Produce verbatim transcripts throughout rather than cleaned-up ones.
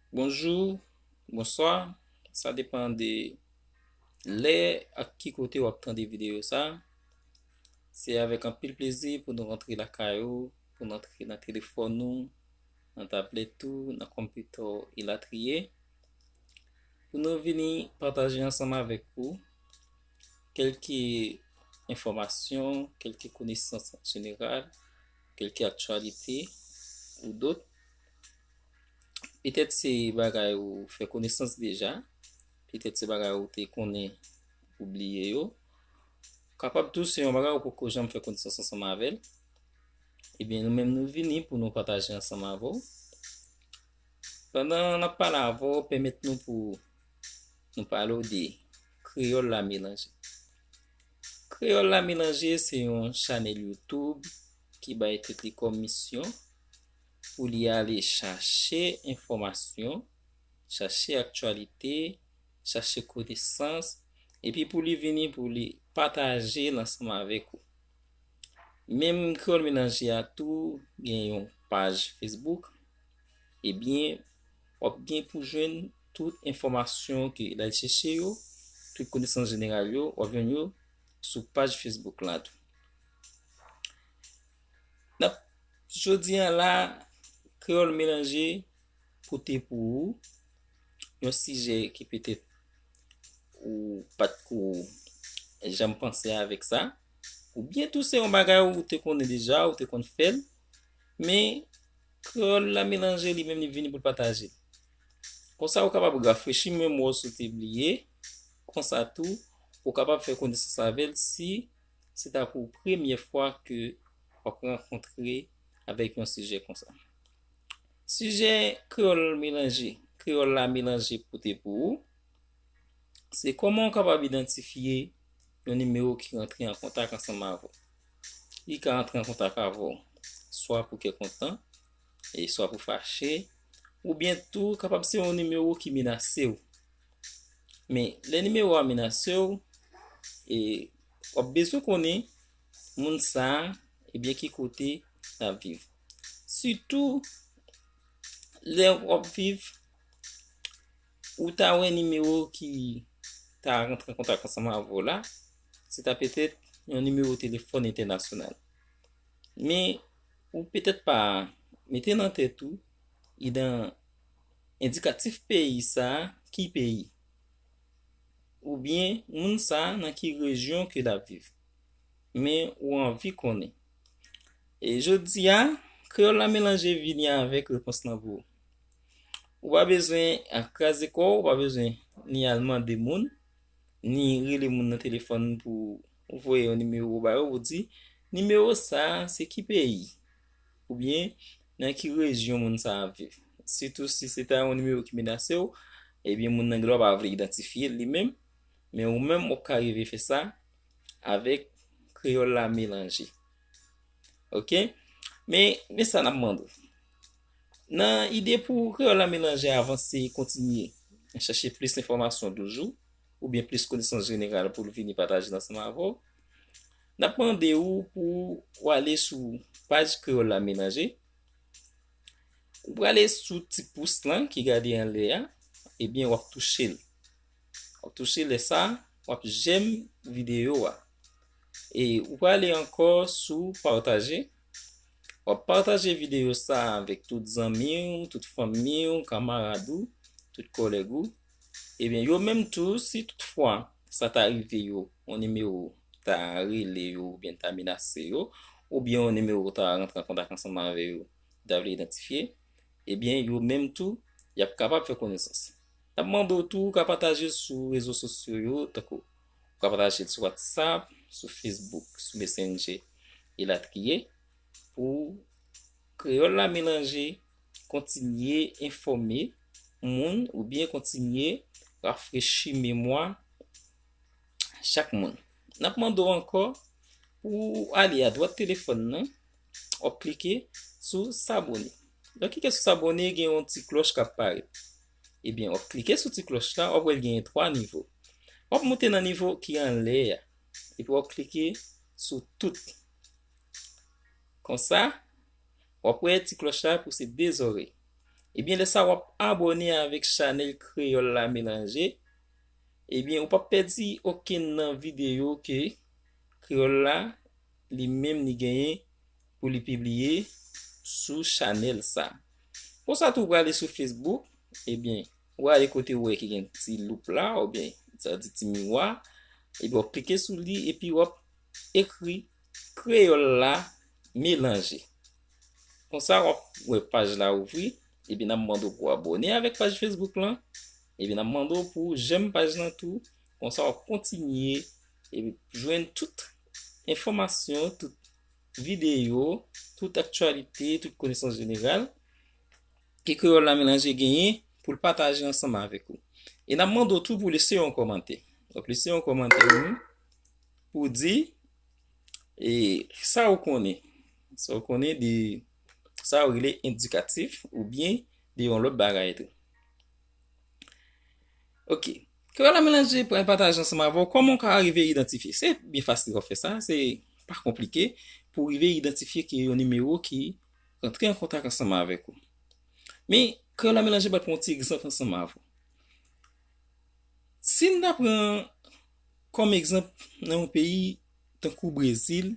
Bonjou, bonswa, sa depann de lè ak ki kote w ap tande videyo sa. Se avèk anpil plezi pou nou rantre lakay ou, pou n antre nan telefòn ou, nan tablèt ou, nan konpitè w, elatriye. Pou nou vini pataje ansanm avèk ou kèlke enfòmasyon, kèlke konesans jeneral, kèlke aktyalite ou dòt. Petèt se bagay ou fè konesans deja, petèt se bagay ou te konnen ou bliye yo. Kapab tou se yon bagay ou poko janm fè konesans ansanm avè l. Ebyen, nou menm nou vini pou nou pataje ansanm avè w. Pandan n ap pale avè w, pèmèt nou pou nou pale w de Kreyòl la melanje. Kreyòl la melanje se yon chanèl YouTube ki bay tèt li kòm misyon pou li ale chache enfòmasyon, chache aktyalite, chache konesans, epi pou li vini pou li pataje l ansanm avèk ou. Menm Kreyòl Melanje a tou gen yon paj Facebook, ebyen, w ap gen pou jwenn tout enfòmasyon ke l al chèche yo, tout konesans jeneral yo, w ap jwenn yo sou paj Facebook la tou. N ap, jodi a la, Kreyòl Melanje pote pou ou yon sijè ki petèt ou pa t ko janm panse avèk sa, oubyen tou se yon bagay ou te konnen deja, ou te konn fè l, men Kreyòl la melanje li menm li vini pou l pataje l. Konsa ou kapab rafrechi memwa w si w te bliye, konsa tou ou kapab fè konesans avè l si se ta pou premyè fwa ke w ap rankontre avèk yon sijè konsa. Sijè Kreyòl Melanje, Kreyòl la melanje pote pou ou, se kòman w kapab idantifye yon nimewo ki rantre an kontak ansanm avè w. Li ka rantre an kontak avè w swa pou kè kontan, e swa pou fache, oubyen tou kapab se yon nimewo ki menase w. Men, lè nimewo a menase w, e w ap bezwen konnen moun sa a, ebyen ki kote l ap viv. Sitou, lè w ap viv, ou ta wè nimewo ki ta rantre an kontak ansanm avè w la, se ta petèt yon nimewo telefòn entènasyonal. Men, ou petèt pa mete nan tèt ou, idan endikatif peyi sa a, ki peyi? Oubyen moun sa a nan ki rejyon ke l ap viv? Men ou anvi konnen. E jodi a, Kreyòl la melanje vini avèk repons lan pou ou. Ou pa bezwen ap kraze kò w, ou pa bezwen ni al mande moun, ni rele moun nan telefòn pou voye yon nimewo ba yo, pou di, nimewo sa a se ki peyi? Oubyen nan ki rejyon moun sa a ap viv? Sitou si se ta yon nimewo ki menase w, ebyen moun nan gendwa pa vle idantifye l li menm, men ou menm w ap ka rive fè sa avèk Kreyòl la melanje. Oke? Men, men sa n ap mande w. Nan ide pou Kreyòl la melanje avanse e kontinye chache plis enfòmasyon toujou, oubyen plis konesans jeneral pou l vini pataje l ansanm avè w, n ap mande w pou w ale sou paj Kreyòl la melanje. Ou prale sou ti pous lan ki gade anlè a, ebyen w ap touche l. W ap touche lè sa, w ap jèm videyo a. E ou prale ankò sou pataje. W ap pataje videyo sa avèk tout zanmi w, tout fanmi w, kamarad ou, tout kòlèg ou. Ebyen, yo menm tou, si toutfwa sa ta rive yo, yon nimewo ta rele yo oubyen ta menase yo, oubyen yon nimewo ta rantre an kontak ansanm avè yo, ta vle idantifye, ebyen, yo menm tou, y ap kapab fè konesans. N ap mande w tou, ou ka pataje l sou rezo sosyo yo, tankou ou ka pataje l sou WhatsApp, sou Facebook, sou Messenger, elatriye, pou Kreyòl la melanje kontinye enfòme moun oubyen kontinye rafrechi memwa chak moun. N ap mande w ankò pou w ale adwat telefòn nan, w ap klike sou sabone. Lè w klike sou sabone, gen yon ti klòch k ap parèt. Ebyen, w ap klike sou ti klòch la, w ap wè l genyen twa nivo. W ap moute nan nivo ki anlè a, epi w ap klike sou tout. Konsa, w ap wè ti klòch la pouse de zòrèy. Ebyen, lè sa w ap abòne avèk chanèl Kreyòl la Melanje, ebyen, ou p ap pèdi okenn nan videyo ke Kreyòl la li menm li genyen pou li pibliye sou chanèl sa. Konsa tou, ou prale sou Facebook, ebyen, ou ale kote ou wè ki gen ti loup la, oubyen sa di ti miwa, epi w ap klike sou li, epi w ap ekri Kreyòl la Melanje. Konsa, w ap wè paj la ouvri, epi n ap mande w pou abòne avèk paj Facebook lan, epi n ap mande w pou jèm paj lan tou. Konsa, w ap kontinye epi jwenn tout enfòmasyon, tout videyo, tout aktyalite, tout konesans jeneral ke Kreyòl la Melanje genyen pou l pataje ansanm avèk ou. E n ap mande w tou pou lese yon kòmantè. Donk, lese yon kòmantè wi, pou di e sa ou konnen. Sa ou konnen de sa ou rele endikatif oubyen de yon lòt bagay tou. Ok. Kreyòl la Melanje pral pataje ansanm avè w kòman w ka rive idantifye. Se byen fasil w ap fè sa, se pa konplike pou w rive idantifye ke yon nimewo ki rantre an kontak ansanm avèk ou. Men, Kreyòl la Melanje pral pran yon ti egzanp ansanm avè w. Si n ta pran kòm egzanp nan yon peyi tankou Brezil,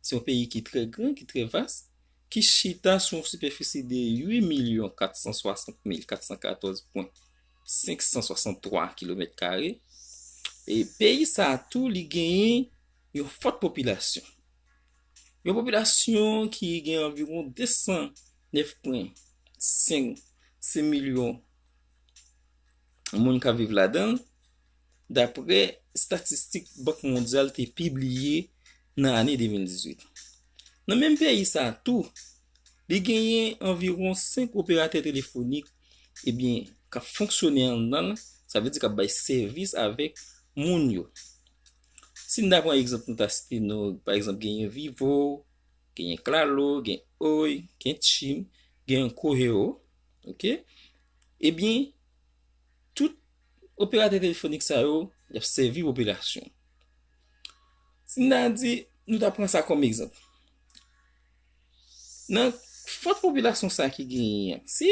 se yon peyi ki trè gran, ki trè vas, ki chita sou yon sipèfisi de uit milyon kat san swasant mil kat san katòz pwen senk san swasant twa kilomèt kare. E peyi sa a tou, li genyen yon fòt popilasyon. Yon popilasyon ki gen anviwon de san nèf pwen senk milyon moun k ap viv ladan l, daprè estatistik Bank Mondyal te pibliye nan ane de mil dizuit. Nan menm peyi sa a tou, li genyen anviwon senk operatè telefonik, ebyen, k ap fonksyone anndan l, sa vle di k ap bay sèvis avèk moun yo. Si n ta pran egzanp, nou ta site non, pa egzanp, genyen Vivo, genyen Claro, gen Oi, gen Tim, gen Correio, ok? Ebyen, tout operatè telefonik sa yo, y ap sèvi popilasyon. Si n ta di, nou ta pran sa kòm egzanp. Nan fòt popilasyon sa ki genyen an, si,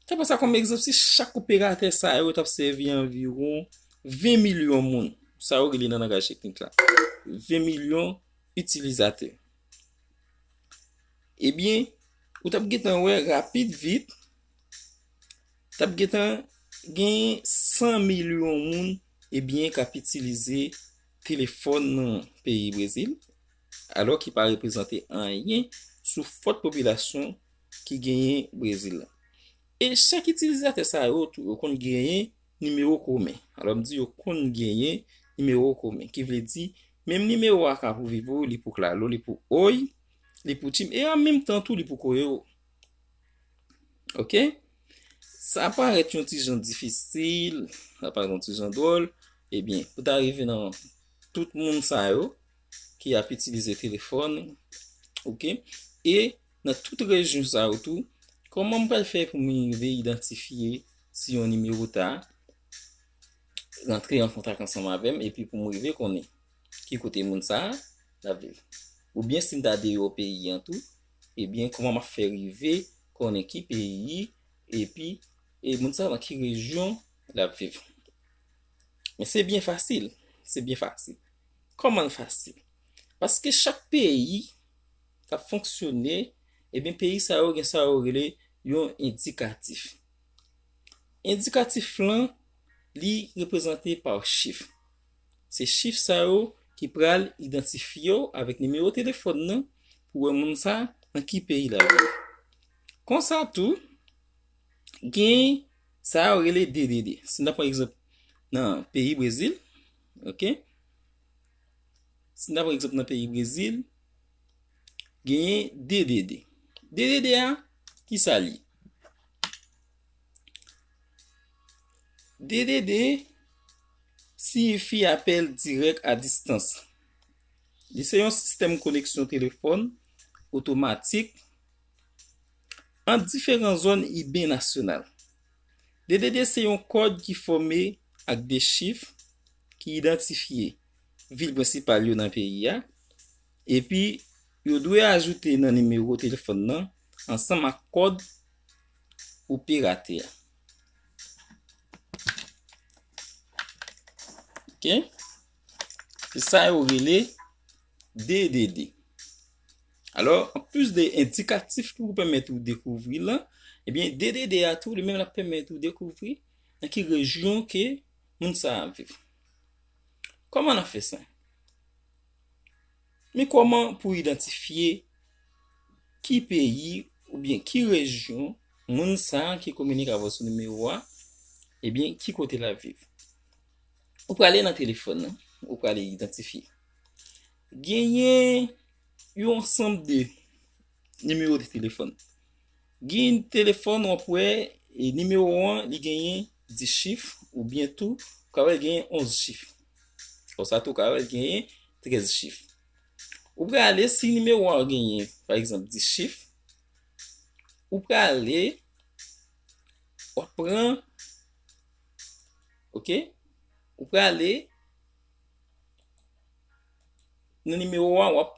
ta pran sa kòm egzanp, si chak operatè sa yo t ap sèvi anviwon ven milyon moun, sa yo rele nan langaj teknik la, ven milyon itilizatè. Ebyen, ou t ap gentan wè rapid vit, t ap gentan gen san milyon moun, ebyen, k ap itilize telefòn nan peyi Brezil, alò ki pa reprezante anyen sou fòt popilasyon ki genyen Brezil la. E chak itilizatè sa yo tou, yo konn genyen nimewo komen. Alò, m di yo konn genyen nimewo komen, ki vle di, menm nimewo a ka pou Vivo, li pou Claro, li pou Oi, li pou Tim, e an menm tan tou, li pou Correio. Ok? Sa parèt yon ti jan difisil, sa parèt yon ti jan dwòl. Ebyen, pou ta rive nan tout moun sa yo ki ap itilize telefòn, ok? E nan tout rejyon sa yo tou, kòman m pral fè pou m rive idantifye si yon nimewo ta rantre an kontak ansanm avè m, epi pou m rive konnen ki kote moun sa a l ap viv. Oubyen si m ta deyò peyi an tou, ebyen, kòman m ap fè rive konnen ki peyi, epi, e moun sa a nan ki rejyon l ap viv. Men se byen fasil, se byen fasil. Kòman l fasil? Paske chak peyi k ap fonksyone, ebyen, peyi sa yo gen sa yo rele yon endikatif. Endikatif lan, li reprezante pa chif. Se chif sa yo ki pral idantifye w avèk nimewo telefòn nan pou wè moun sa nan ki peyi l ap viv. Konsa tou, gen sa yo rele D D D. Si n ta pran egzanp nan peyi Brezil, ok? Si n ta pran egzanp nan peyi Brezil, genyen D D D. D D D a, ki sa l ye? D D D siyifi apèl dirèk a distans. Li se yon sistèm koneksyon telefòn otomatik ant diferan zòn iben nasyonal. D D D se yon kòd ki fòme ak de chif ki idantifye vil prensipal yo nan peyi a, epi yo dwe ajoute nan nimewo telefòn nan ansanm ak kòd operatè a. Ok? Se sa yo rele D D D. Alò, anplis de endikatif ki pou pèmèt ou dekouvri lan, ebyen, D D D a tou, li menm l ap pèmèt ou dekouvri nan ki rejyon ke moun sa a ap viv. Kòman n ap fè sa? Men kòman pou idantifye ki peyi oubyen ki rejyon moun sa a ki kominike avè w sou nimewo a, ebyen, ki kote l ap viv? Ou prale nan telefòn nan, ou prale idantifye. Genyen yon ansanm de nimewo de telefòn. Gen telefòn w ap wè, e nimewo an, li genyen dis chif, oubyen tou, ou ka wè l genyen onz chif. Konsa tou, ou ka wè l genyen trèz chif. Ou prale, si nimewo a genyen, pa egzanp, dis chif, ou prale, w ap pran, ok? Ou prale nan nimewo a, w ap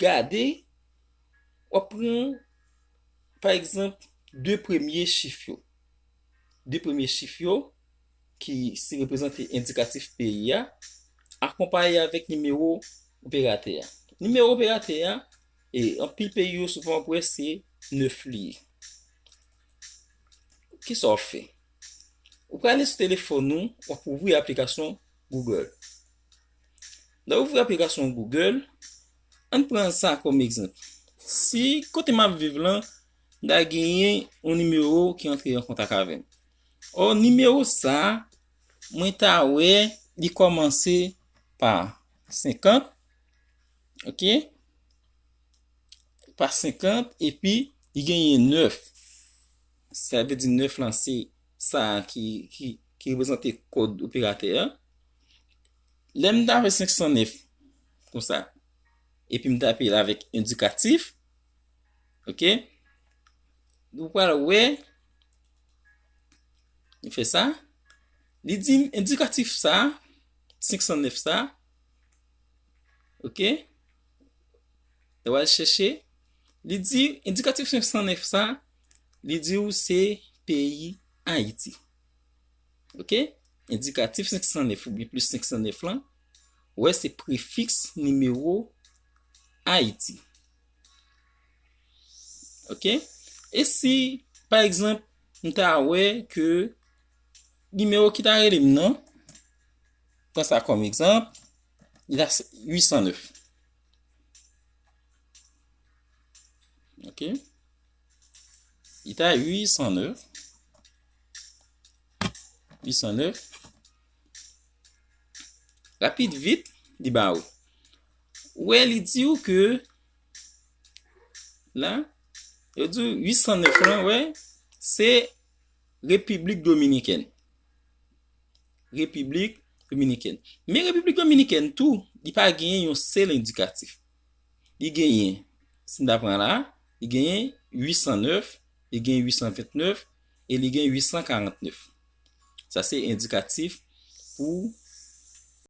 gade, w ap pran, pa egzanp, de premye chif yo. De premye chif yo, ki se reprezante endikatif peyi a, akonpaye avèk nimewo operatè a. Nimewo operatè a, e anpil peyi yo souvan ap wè se nèf li ye. Kisa w ap fè? Ou prale sou telefòn ou, w ap ouvri aplikasyon Google. Lè w ouvri aplikasyon Google, ann pran sa kòm egzanp. Si kote m ap viv lan, m ta genyen yon nimewo ki antre an kontak avè m. Ò, nimewo sa a, mwen ta wè li kòmanse pa senkant, ok? Pa senkant, epi li genyen nèf. Sa vle di nèf lan se sa a ki, ki, ki reprezante kòd operatè a. Lè m tape senk san nèf, konsa, epi m tape l avèk endikatif, ok? Ou pral wè, li fè sa. Li di m endikatif sa, senk san nèf sa, ok? Lè w al chèche, li di endikatif senk san nèf sa, li di w se peyi Ayiti. Ok? Endikatif senk san nèf oubyen plis senk san nèf lan, wè se prefiks nimewo Ayiti. Ok? E si, pa egzanp, m ta wè ke nimewo ki ta rele m nan, pran sa kòm egzanp, li ta uit san nèf. Ok? Li ta uit san nèf. Uit san nèf. Rapid vit, li ba ou. Ou wè, li di w ke, la, yo di w uit san nèf lan, wè, se Repiblik Dominikèn. Repiblik Dominikèn. Men Repiblik Dominikèn tou, li pa genyen yon sèl endikatif. Li genyen, si n ta pran la, li genyen uit san nèf, li genyen uit san vennèf, e li genyen uit san karannèf. Sa se endikatif pou